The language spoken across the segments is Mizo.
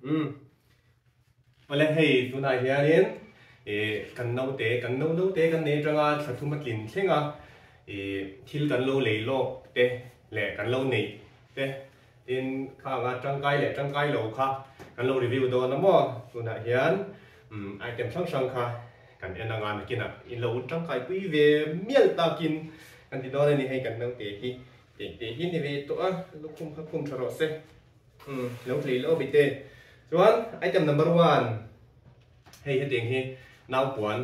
Umm. Awle hei tunah hianin ih kan naute kan no naute kan nei atanga thla thum a tlin thleng a ih thil kan lo lei lawk te leh kan lo neih te tin kha anga tangkai leh tangkai lo kha kan lo review dawn a maw tunah hian umm item hrang hrang kha kan en anga nakinah in lo tangkai pui ve mial takin kan ti dawn a ni hei kan naute hi teh teh hi ni ve tawh a lukhum kha khum tha rawh se. Umm lo tlei lo bite. Chuan item number one hei hetiang hi naupuan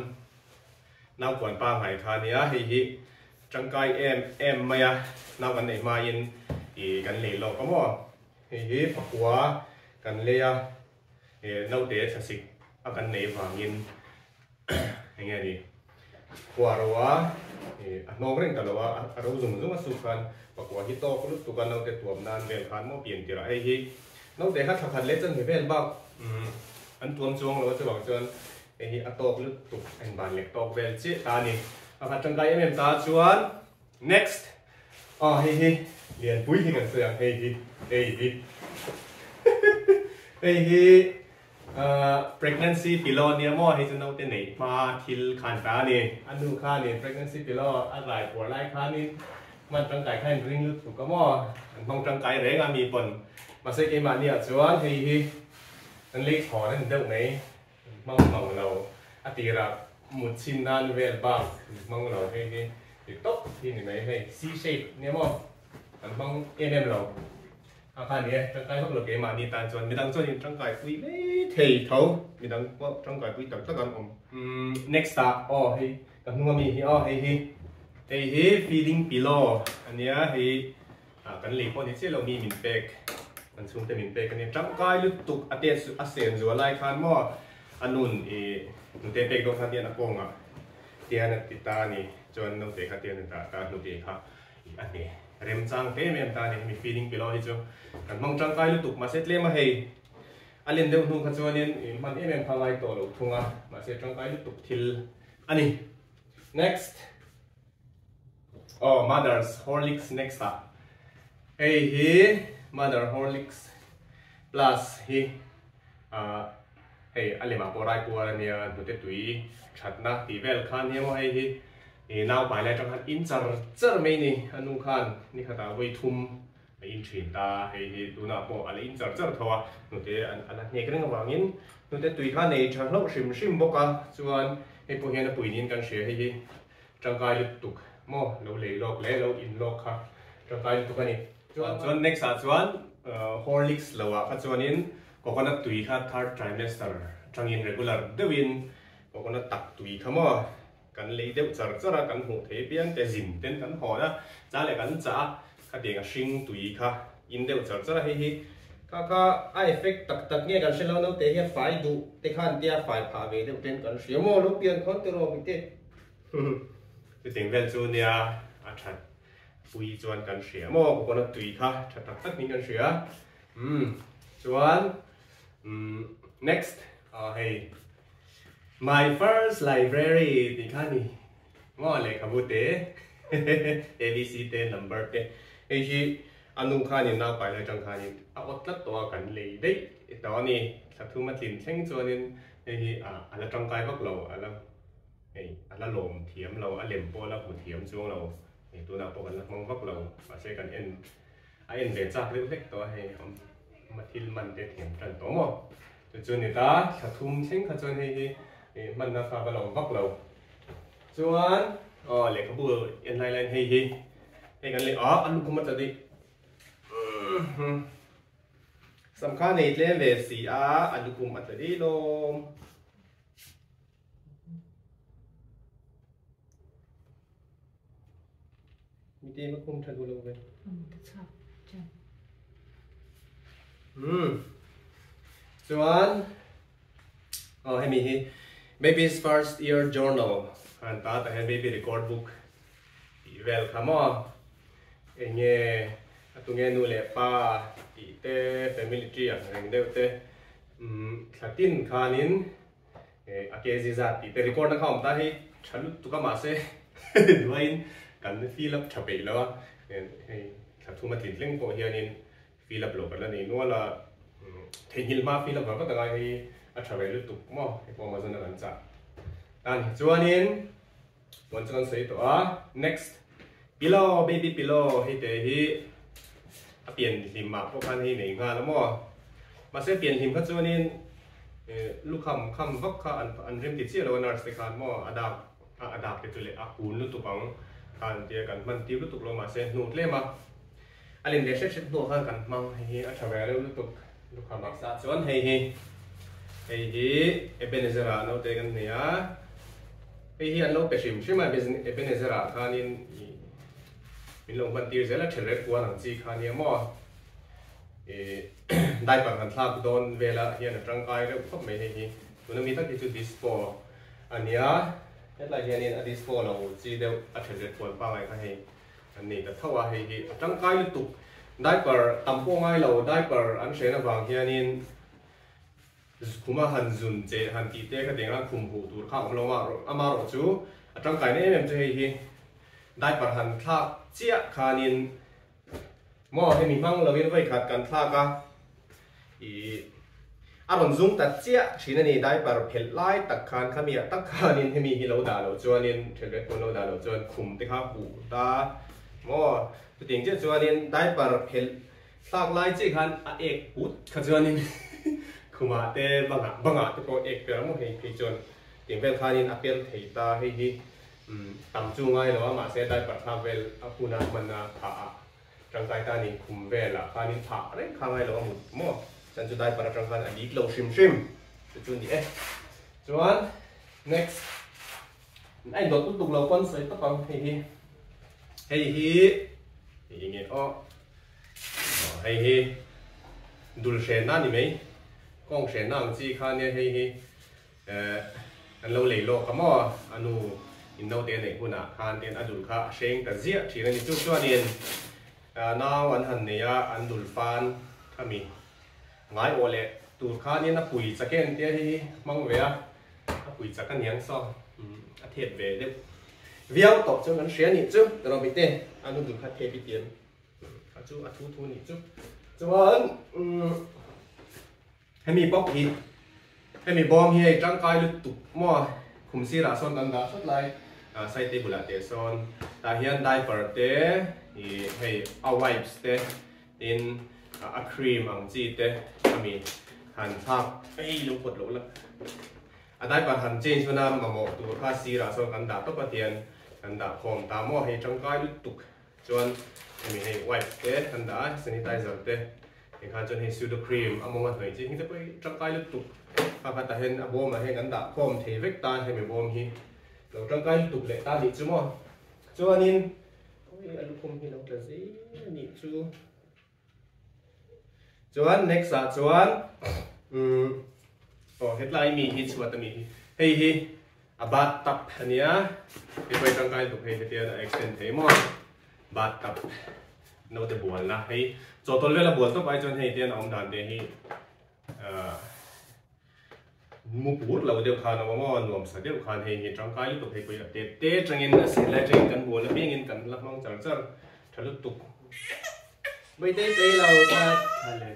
naupuan pangngai kha ania hei hi tangkai em em mai a nau kan neih hmain ih kan lei lawk a maw hei hi pakua kan lei a ih naute thlasik a kan neih vangin eng nge ni khua ro a ih a hnawk reng ta lo a a ro zung zung a suk khan pakua hi tawk lutuk a naute tuam nan vel khan maw pian tirh ah hei hi naute kha thla khat leh chanve vel bak umm an tuam chuang lo a chuvang chuan hei hi a tawk lutuk a inban lek tawk vel chiah ta a ni a khat tangkai em em ta chuan next aw hei hi lianpui hi kan sawi ang hei hi hei hi hei hi. Pregnancy pillow ania maw hei chu naute neih hma thil khan ta a ni. A nu khanin pregnancy pillow a rai puar lai khanin hman tangkai kha in ring lutuk a maw, an hmang tangkai reng a mi pawn. Mahse keimahniah chuan hei hi an lei thlawn a ni deuh mai, an hmang mang lo. A tirah mut chhin nan vel bak an hmang lo hei hi ti tawp hi ni mai hei C shape ania maw an hmang em em lo. A kha ni e, tangkai vak lo keimahni tan chuan midang chuan in tangkai pui mai thei tho, midang pawh tangkai pui tak tak an awm. Umm next ah aw hei ka hnung ami hi aw hei hi hei hi feeding pillow ania hei ah kan lei pawh ni chiah lo mi min pek kan chhungte min pek ania tangkai lutuk a te a sen zual lai khan maw a nun ih nute pek dawn khan tian a kawngah tian a ti ta a ni chuan naute kha tian a dah ta a hnute kha Ih a hne remchang hle em em ta a ni hemi feeling pillow hi chu kan hmang tangkai lutuk mahse tlem a hei a len deuh hnu kha chuanin ih hman em em kha ngai tawh lo thung a mahse tangkai lutuk thil a ni. Next aw mother's horlicks next ah hei hi mother horlicks plus hi ah hei a lemah pawh rai puar a nia hnute tui thatna tih vel kha nia maw hei hi Ih nau pai lai atang khan in char char mai ni a nu khan ni khatah vawi thum a in thin ta hei hi tunah pawh a la in char char tho a hnute a la hnek reng avangin hnute tui kha nei tha hlauh hrim hrim bawk a chuan hei pawh hian a pui niin kan hria hei hi tangkai lutuk maw lo lei lawk leh lo in lawk kha tangkai lutuk a ni chuan chuan next ah chuan Horlicks lo ah kha chuanin coconut tui kha third trimester atangin regular deuhin coconut tak tui kha maw Kan lei deuh char char a, kan hmuh thei apiang te zin ten kan hawn a, cha leh kan chah a, khatiang a hring tui kha in deuh char char a, hei hi kha kha a effect tak tak nge kan hre lo naute hian fai duh te khan tia fai phah ve deuh ten kan hria maw lo pian khawn te rawh mite chutiang vel chu nia a that pui chuan kan hria maw coconut tui kha tha tak tak niin kan hria umm chuan umm next ah hei My first library tih kha ni maw lehkhabu te ABC te number te hei hi a nu khanin nau pai lai tang khanin a awt tlat tawh a kan lei daih tawh a ni thla thum a tlin thleng chuanin hei hi a la tangkai vak lo a la hei a la lawm thiam lo a lem pawh a la hmu thiam chuang lo hei tunah pawh kan la hmang vak lo mahse kan en a en ve chak deuh hlek tawh a hei a thil man te thiam tan tawh maw. Chu chu ni ta, thla thum thleng kha chuan hei hi hmanna kha va lo vak lo. Chuan aw lehkhabu en lai laiin hei hi hei kan leh ah a lukhum a tla daih. Sam kha nei tlem ve si a, a lukhum a tla daih lawm. Mite va khum tha duh lo ve. Ta chak chan. Chuan oh hemi hi baby's first year journal han ta ta hian baby record book tih vel kha maw enge a tunge nu leh pa tih te family tree ang reng deuh te thla tin khanin a kg zat tih te record na kha awm ta hei tha lutuk a mahse duaiin kan fill up tha peih lo a hei thla thum a tlin thleng pawh hianin fill up loh kan la nei nual a Theihnghilh hma feel avang vat a ngai hei a tha ve lutuk maw hei pawh Amazon a kan chah ta ni. Chuanin puan chu kan sawi tawh a, next pillow baby pillow hei te hi a pian hlim ah pawh khan hei nei nghal a maw mahse pian hlim kha chuanin lukham kham vak kha an rem ti chiah lo a nurse te khan maw a dak a dak te chu leh a kun lutuk ang khan tia kan hman tir lutuk lo mahse hnu tlem a. A lem leh hret hret hnuah khan kan hmang hei hi a tha ve reuh lutuk lukham ah sa chuan hei hi hei hi Ebenezer ah naute kan nei a hei hi an lo pe hrim hrim a Ebenezer ah khanin min lo hman tir zel a thelret kual ang chi kha nia maw ih diaper kan thlak dawn velah hian a tangkai reuh khawp mai hei hi tuna mi tak hi chu dispo a nia hetlai hianin a dispo lo chi deuh a thelret kual pangai kha hei. An nei ta tho a, hei hi a tangkai lutuk. Diaper tam pawh ngai lo, diaper an hren avang hianin khuma han zun che han tih te kha tiang a khum huh tur kha a awm lo a, amaherawh chu a tangkaina em em chu hei hi diaper han thlak chiah khanin maw hemi hmang lovin vawikhat kan thlak a. Ih, a rawn zung ta chiah thin a ni, diaper phelh lai tak khan khami ah tak khanin hemi hi lo dah loh chuanin ṭhelret pawn lo dah loh chuan khum te kha huh ta maw? Chutiang chiah chuanin diaper phelh thlak lai chiah khan a ek put kha chuanin khumah te bangah bangah te pawh ek per maw hei phei chuan tiang vel khanin a per thei ta hei hi tam chu ngai lo a mahse diaper thlak vel a huna hman a phah ah Tangkai tan in khum velah khanin phah reng kha ngai lo a mut maw? Chuan chu diaper atang khan a dik lo hrim hrim chu chu ni e. Chuan next a indawt lutuk lo pawn sawi tawp ang hei hi hei hi hei hi nge aw hei hi dul hrenna ni mai kawng hrenna ang chi kha nia hei hi Eh, kan lo lei lawk a maw? A nu in naute a neih hunah khan ten a dul kha a hreng ta ziah thin a ni. Chu chuanin nau an han nei a, an dul fan khami ngai awh leh tur khanin a pui chak em tia hei hi hmang ve a, a pui chak a niang saw, a thep ve deuh viau tawh chuan kan hria nih chu Robite, a nu dul kha thep i tiam kha chu a thu thu nih chu. Chuan umm. Hemi bawk hi, hemi bawm hi hei tangkai lutuk maw khum sirah sawn kan dah hrat lai side table ah te sawn tah hian diaper te ih hei a wipes te tin a cream ang chi te ami han thlak ei lo pawt loh la a diaper han change huna mamawh tur kha sirah sawn kan dah tawp a tian kan dah khawm ta maw hei tangkai lutuk chuan hemi hei wipes te kan dah a sanitizer te. Tikhan chuan hei pseudo cream a mawng a hnawih chi hing te pawh hi tangkai lutuk kha kha tah hian a bawmah hian kan dah khawm thei vek ta hemi bawm hi lo tangkai lutuk leh ta nih chu maw chuanin oi a lukhum hi lo tla zel a nih chu chuan next ah chuan umm aw hetlai mi hi chhuat ami hi hei hi a bathtub ania hei pawh hi tangkai lutuk hei hetian a extend thei maw. Bathtub naute bualna hei chawhtawl vela bual tawp ai chuan hei tian a awm dan te hi ahh mu pur lo deuh khan a awm a nuam sa deuh khan hei hi tangkai lutuk hei pawh hi a tet te tangin a sen lai tangin kan bual apiangin kan la hmang char char tha lutuk mai te te lo ta tha le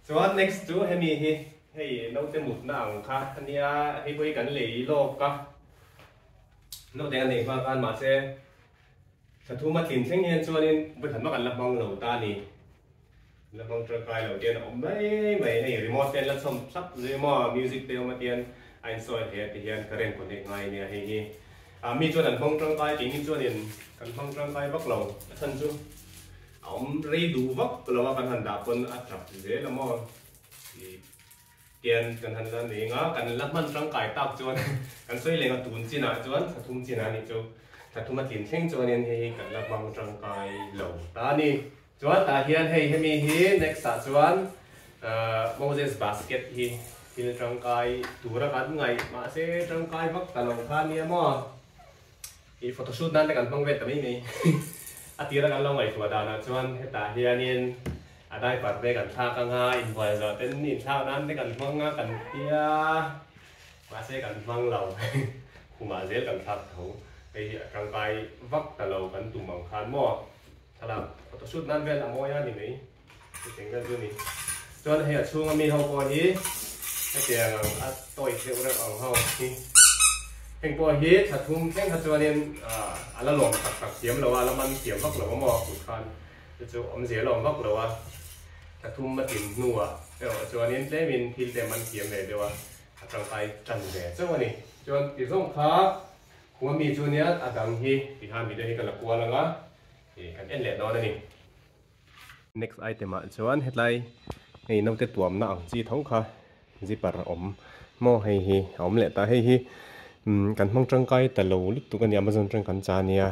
chuan next chu hemi hi hei naute mutna ang kha ania hei pawh hi kan lei lawk a. Naute a neih hma khan mahse thla thum a tlin thleng hian chuanin vawikhat mah kan la hmang lo ta a ni. La hmang tangkai lo tian a awm mai mai hei remote te an la chhawm thlap zui maw music te awm a tian a insawi thei a ti hian current connect ngai a nia hei hi ah mi chuan an hmang tangkai keini chuanin kan hmang tangkai vak lo a chhan chu a awm rei duh vak lo a kan han dah pawn a tap zel a maw ih. Tian kan han la nei anga, kan la hman tangkai tak chuan kan sawi leng a tun chinah chuan thla thum chinah a nih chu, thla thum a tlin thleng chuanin hei hi kan la hmang tangkai lo ta a ni. Chuan tah hian hei hemi hi next ah chuan Moses basket hi thil tangkai tura kan ngaih mahse tangkai vak ta lo kha nia maw ih photoshoot nan te kan hmang vel ta mai mai a tira kan lo ngaihtuah danah chuan hetah hianin A diaper te kan thlak anga, inbual zawh ten inthlak nan te kan hmang a, kan tia mahse kan hmang lo khumah zel kan thlak tho. Hei hi a tangkai vak ta lo kan tum ang khan maw thlalak photoshoot nan vel a mawi a ni mai. Chutiang vel chu a ni. Chuan hei a chhunga mi ho pawh hi hetiang ang a toy deuh reuh ang ho hi heng pawh hi thla thum thleng kha chuanin a la lawm tak tak thiam lo a, a la man thiam vak lo a maw kut khan chu chu awmzia la awm vak lo a. Thla thum a tlin hnuah erawh chuanin tlemin thil te man thiam ve deuh a, a tangkai tan ve chauh a ni. Chuan ti zawng kha khuma mi chu nia a dang hi tikhan video hi ka la kual ang a, ih kan en leh dawn a ni. Next item ah chuan hetlai hei naute tuamna ang chi tho kha zipper a awm maw hei hi a awm leh ta hei hi umm kan hmang tangkai ta lo lutuk a ni Amazon atang kan cha nia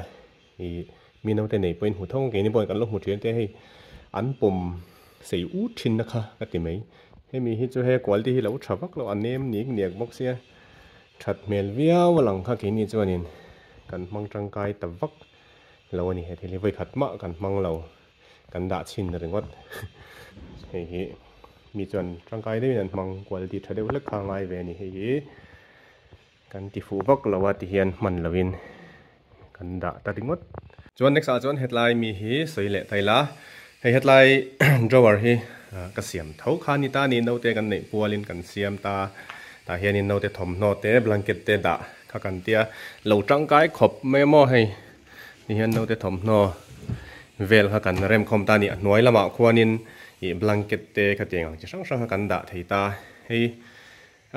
ih mi naute nei pawhin hmu tho ang keini pawhin kan lo hmu thin te hei an pawm sei ut thin na kha ka ti mai hemi hi chu he quality hi lo tha vak lo a nem nik niak bawk sia that hmel viau a lang kha keini chuanin kan hmang tangkai ta vak. Lo a ni, he thil hi vawikhat mah kan hmang lo, kan dah chhin ringawt. Hei hi mi chuan tangkai deuhin an hmang quality tha deuh hlek kha a ngai ve a ni. Hei hi kan ti fuh vak lo a ti hian hman loin kan dah ta ringawt. Chuan next ah chuan hetlai mi hi sawi leh ta ila, hei hetlai drawer hi ka siam tho kha ni ta a ni, naute kan neih pualin kan siam ta, tah hianin naute thawmhnaw te blanket te dah kha kan tia lo tangkai khawp mai a maw hei. Ti hian naute thawmhnaw vel kha kan rem khawm ta a ni. A hnuai lamah khuanin ih blanket te khatiang ang chi hrang hrang kha kan dah thei ta. Hei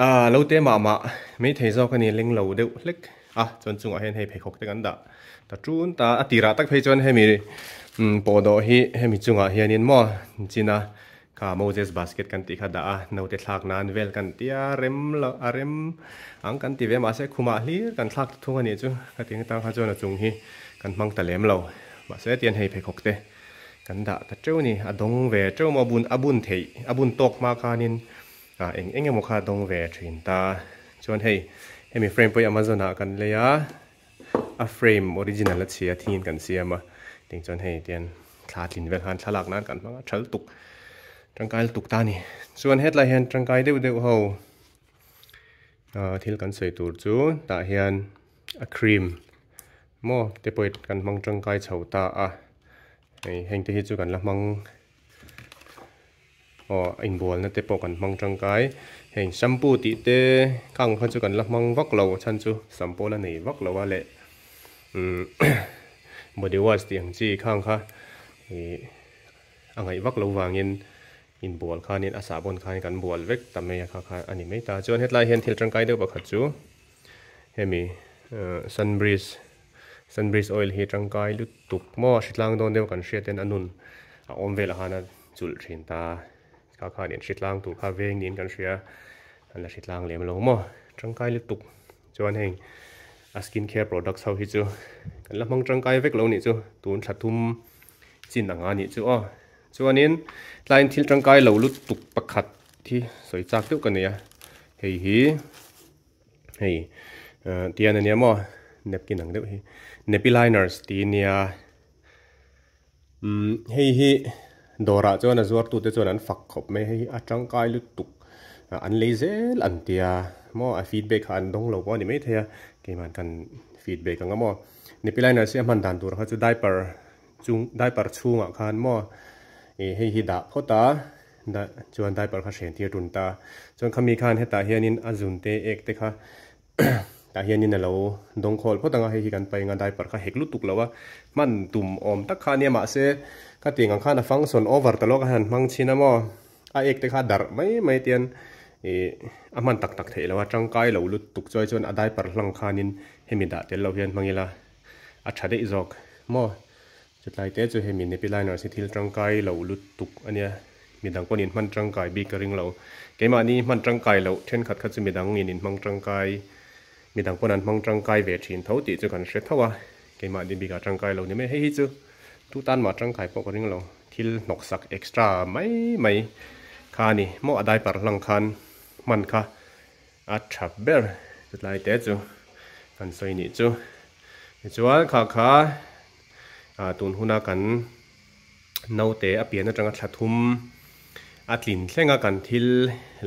ah lo te mah mah mai thei zawk a ni leng lo deuh hlek a chuan chungah hian hei pheikhawk te kan dah ta tun ta. A tirah tak phei chuan hemi pawhdawh hi hemi chungah hianin maw china Kha Moses basket kan tih kha dah a, naute thlak nan vel kan ti a, rem lo a rem ang kan ti ve mahse khumah hlir kan thlak ta thung a nih chu ka ti tang kha chuan a chung hi kan hmang ta lem lo mahse tian hei pheikhawk te kan dah ta teuh a ni a dawng ve teuh maw a bun a bun theih a bun tawk hma khanin ah eng eng emaw kha a dawng ve thin ta chuan hei hemi frame pawh hi Amazon ah kan lei a a frame original a chhia thingin kan siam a ting chuan hei tian Thla tlin vel khan thlalak nan kan hmang a, thal tuk tangkai lutuk ta a ni. Chuan hetlai hian tangkai deuh deuh ho ah thil kan sawi tur chu tah hian a cream maw te pawh kan hmang tangkai chho ta a, hei heng te hi chu kan la hmang aw a inbualna te pawh kan hmang tangkai heng shampoo tih te khang kha chu kan la hmang vak lo chhan chu sam pawh la nei vak lo a leh umm body wash tih ang chi khang kha ih a ngaih vak lo vangin inbual khanin a sahbawn khanin kan bual vek ta mai a kha kha a ni mai ta chuan hetlai hian thil tangkai deuh pakhat chu hemi sunbreeze sunbreeze oil hi tangkai lutuk maw a hritlang dawn deuh kan hriat ten a nun a awm velah khan a chulh thin ta kha khan in hritlang tur kha veng niin kan hria an la hritlang lem lo maw tangkai lutuk chuan heng a skin care products ho hi chu kan la hmang tangkai vek lo nih chu tun thla thum chin anga nih chu aw chuanin tlaiin thil tangkai lo lutuk pakhat hi sawi chak deuh ka nei a hei hi hei tian ania maw napkin ang deuh hi nappy liners tih ania. Umm hei hi dawrah chuan a zuartute chuan an fak khawp mai hei hi a tangkai lutuk an lei zel an tia maw a feedback kha an dawng lo pawh a ni maithei a keimah kan feedback ang a maw nipi liner hi a hman dan tur kha chu diaper chung diaper chhungah khan maw ih hei hi dah phawt a chuan diaper kha hren tir tun ta chuan khami khan hetah hianin a zun te ek te kha. Tah hianin a lo dawng khawl phawt ang a, hei hi kan paih ang a, diaper kha hek lutuk lo a, hman tum awm tak kha a nia mahse ka tih ang khan a function over ta lawk a han hmang chhin a maw, a ek te kha a darh mai mai tian ih a hman tak tak theih lo a, tangkai lo lutuk chuai chuan a diaper hlang khanin hemi dah tel lo hian hmang ila a tha daih zawk maw, chutlai te chu hemi nappy liners hi thil tangkai lo lutuk a nia. Midang pawhin in hman tangkai bik ka ring lo. Keimahni hman tangkai loh thenkhat kha chu midang in in hmang tangkai, midang pawn an hmang tangkai ve thin tho tih chu kan hre tho a, keimahni bikah tangkai lo ni mai. Hei hi chu tu tan mah tangkai pawh ka ring lo. Thil hnawksak extra mai mai kha a ni. Maw a diaper hlang khan hman kha a tha ber chutlai te chu kan sawi nih chu. Tichuan kha kha tun huna kan. Naute a pian atanga thla thum a tlin thleng a kan thil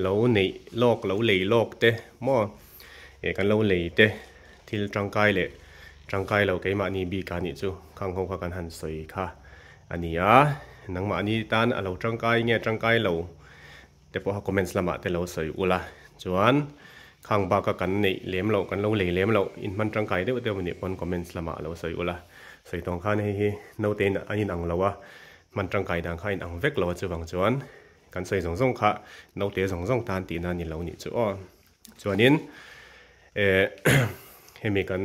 lo neih lawk lo lei lawk te maw eh kan lo lei te thil tangkai leh tangkai lo keimahni bik a nih chu khang ho kha kan han sawi kha a ni a. Nangmahni tan a lo tangkai nge tangkai lo te pawha comments lamah te lo sawi ula. Chuan khang baka kan neih lem loh, kan lo lei lem loh, in hman tangkai deuh deuh anih pawn comments lamah lo sawi ula. Sawi tawng khan hei hi naute in an inang lo a, hman tangkai dan kha a inang vek lo a chuvang chuan kan sawi zawng zawng kha naute zawng zawng tan tihna a ni lo nih chu aw. Chuanin eh hemi kan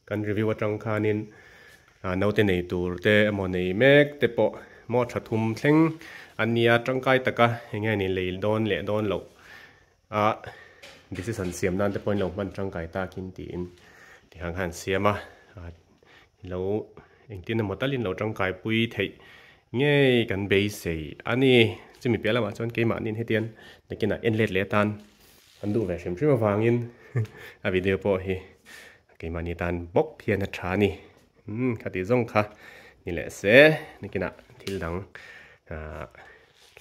Kan review atang khanin naute nei tur te emaw nei mek te pawh maw tha thum thleng an nia tangkai taka eng nge ni lei dawn leh dawn loh a decision siam nan te pawhin lo hman tangkai takin tiin ti ang khan siam a lo engtin emaw talin lo tangkai pui theih ngei kan beisei a ni. Chumi piah lamah chuan keimahniin hetiang nakinah en let leh atan kan duh ve hrim hrim avangin a video pawh hi Keimahni tan bawk hian a tha a ni. Umm khati zawng kha ni leh se nikinah thil dang ahh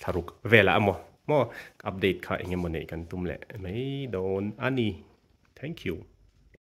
thlaruk velah emaw maw update kha eng emaw neih kan tum leh mai dawn a ni. Thank you.